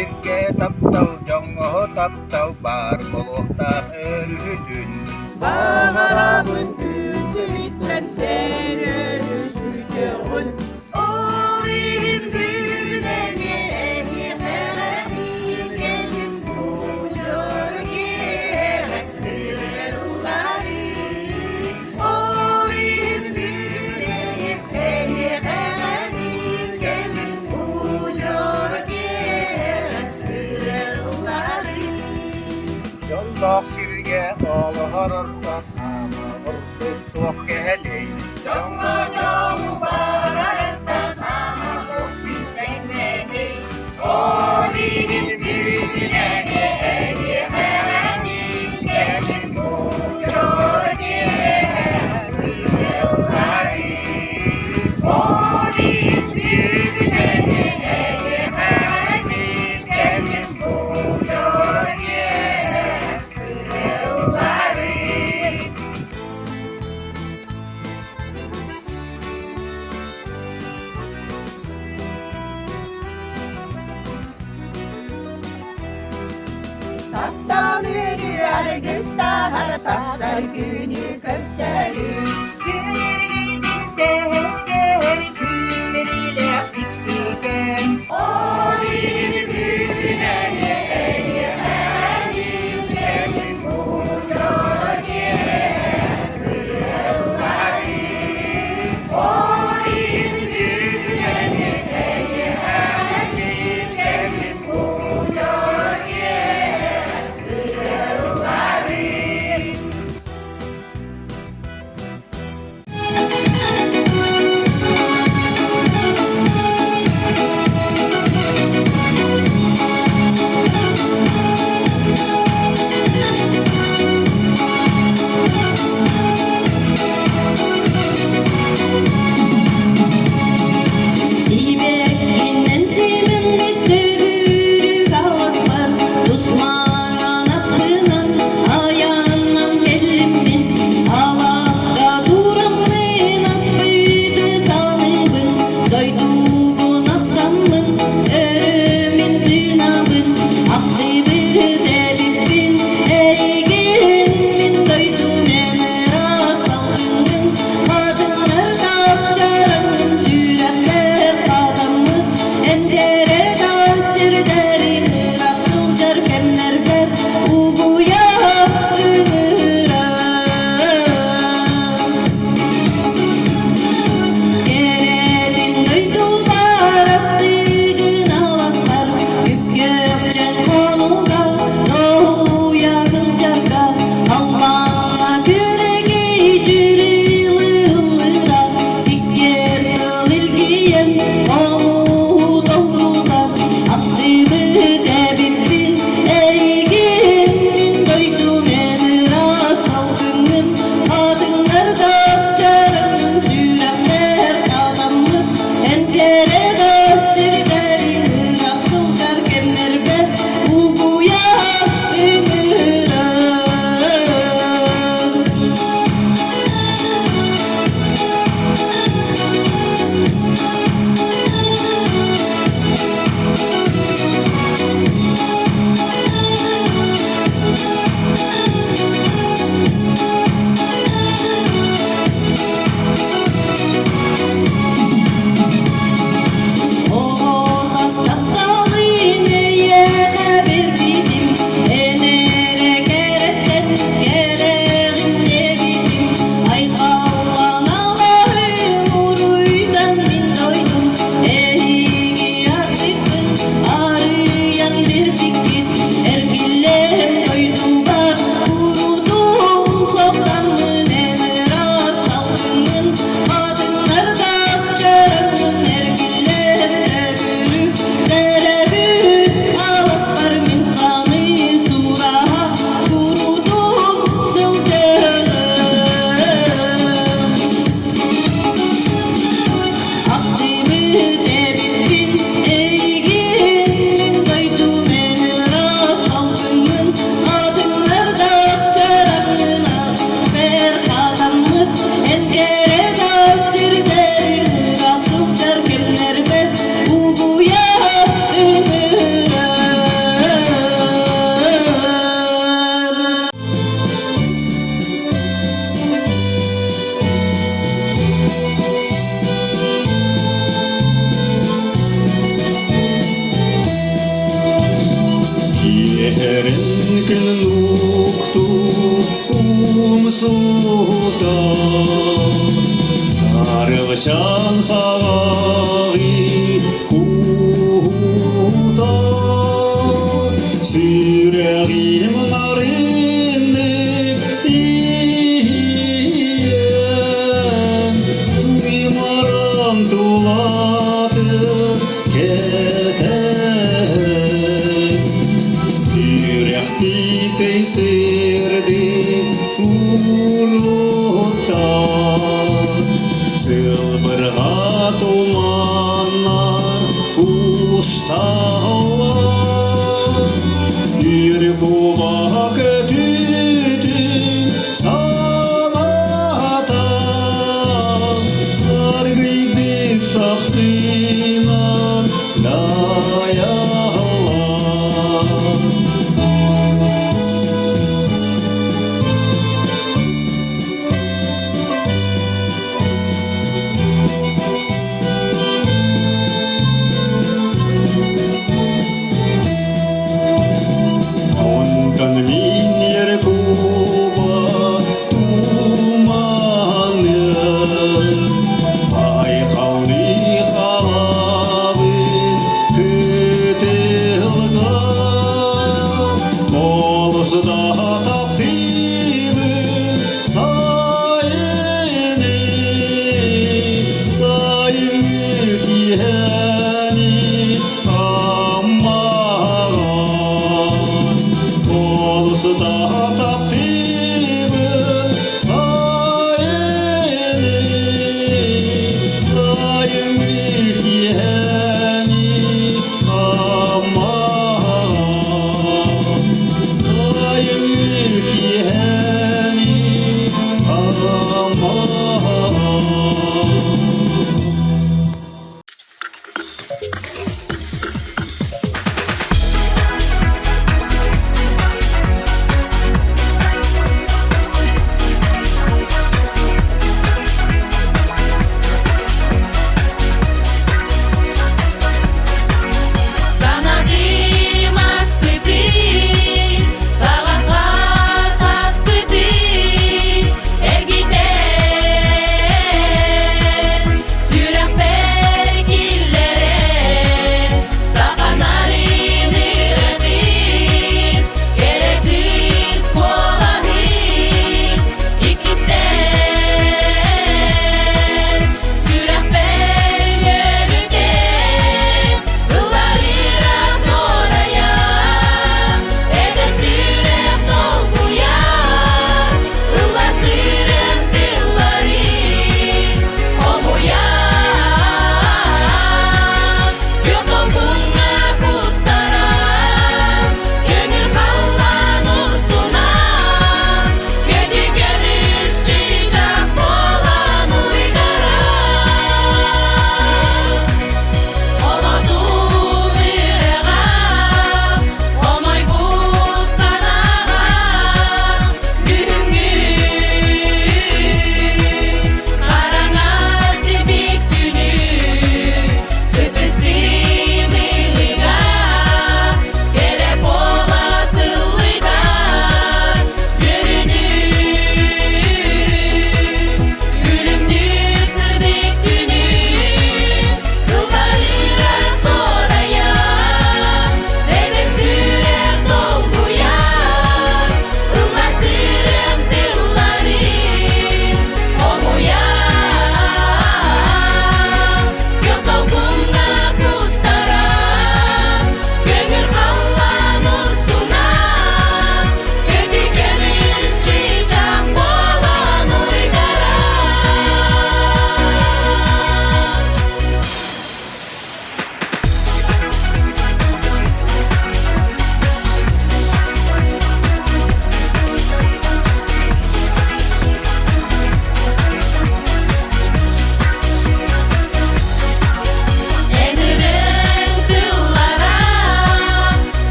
Сиргэ таптал, дьоҥҥо таптал баар буолуохтаах өрүһүтүн. Баҕарабын күн сириттэн сен өрүсүтүөҕүн. Ол иһин бүгүн эмиэ эһиэхэ кэлим бу дьоро киэһэ ырыаллары. Ол иһин бүгүн эһиэхэ кэлим бу дьоро киэһэ ырыаллары. Дьоллоох сиргэ олоһорортон ама ордук суох кэһэлий. Дьоҥҥо дьолу барарыттан ама күүстэҥнэний. Ол иһин бүгүн эмиэ эһиэхэ кэлим бу дьоро киэһэ ырыалларый. Ол иһин бүгүн эмиэ эһиэхэ кэлим бу дьоро киэһэ ырыалларый. Таптал үөрүү аргыстаһар тахсар күнү көрсөрүм. Күннэргитин сэһэргэр күннэрилээх дьиктигэн. Ол иһин бүгүн эмиэ эйиэхэ кэлим бу дьоро киэһэ ырыалларый. Ол иһин бүгүн эмиэ эйиэхэ кэлим бу дьоро киэһэ ырыалларый. Уруттар Сылбырҕа туманнар усталлар Үр куба көтүүтүн саната Аргыйдык сапсынан дайаллар. Онтон мин ер куба туманы Айхаллыы халабын кытылга Олус да таптыыбын сайыны Сайыҥҥы киэһэни Аммаҕа Олус да таптыыбын сайыны Сайыҥҥы киэһэни Аммаҕа Сайыҥҥы киэһэни Аммаҕа.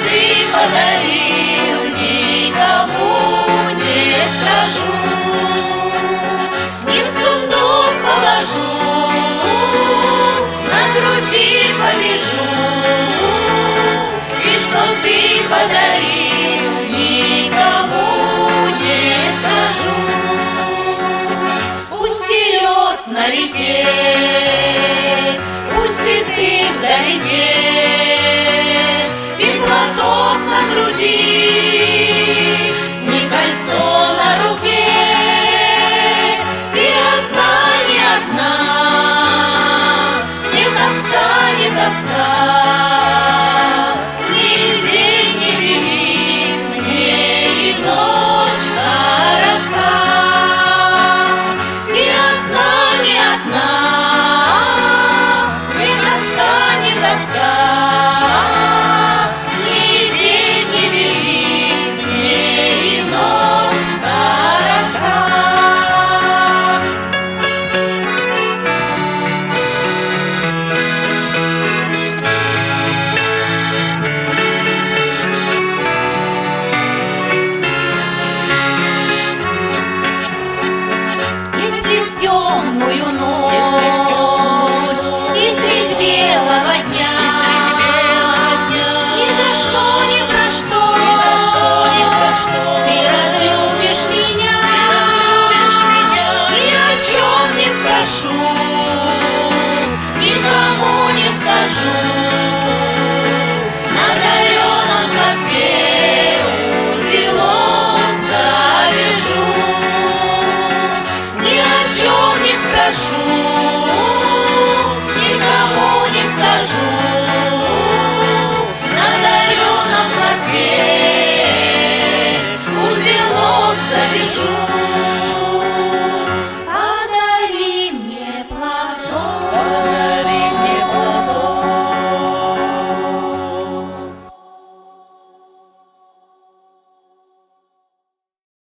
ты подарил, никому не скажу. И в сундук положу, на груди повяжу. И что ты подарил, никому не скажу. Устелет на реке.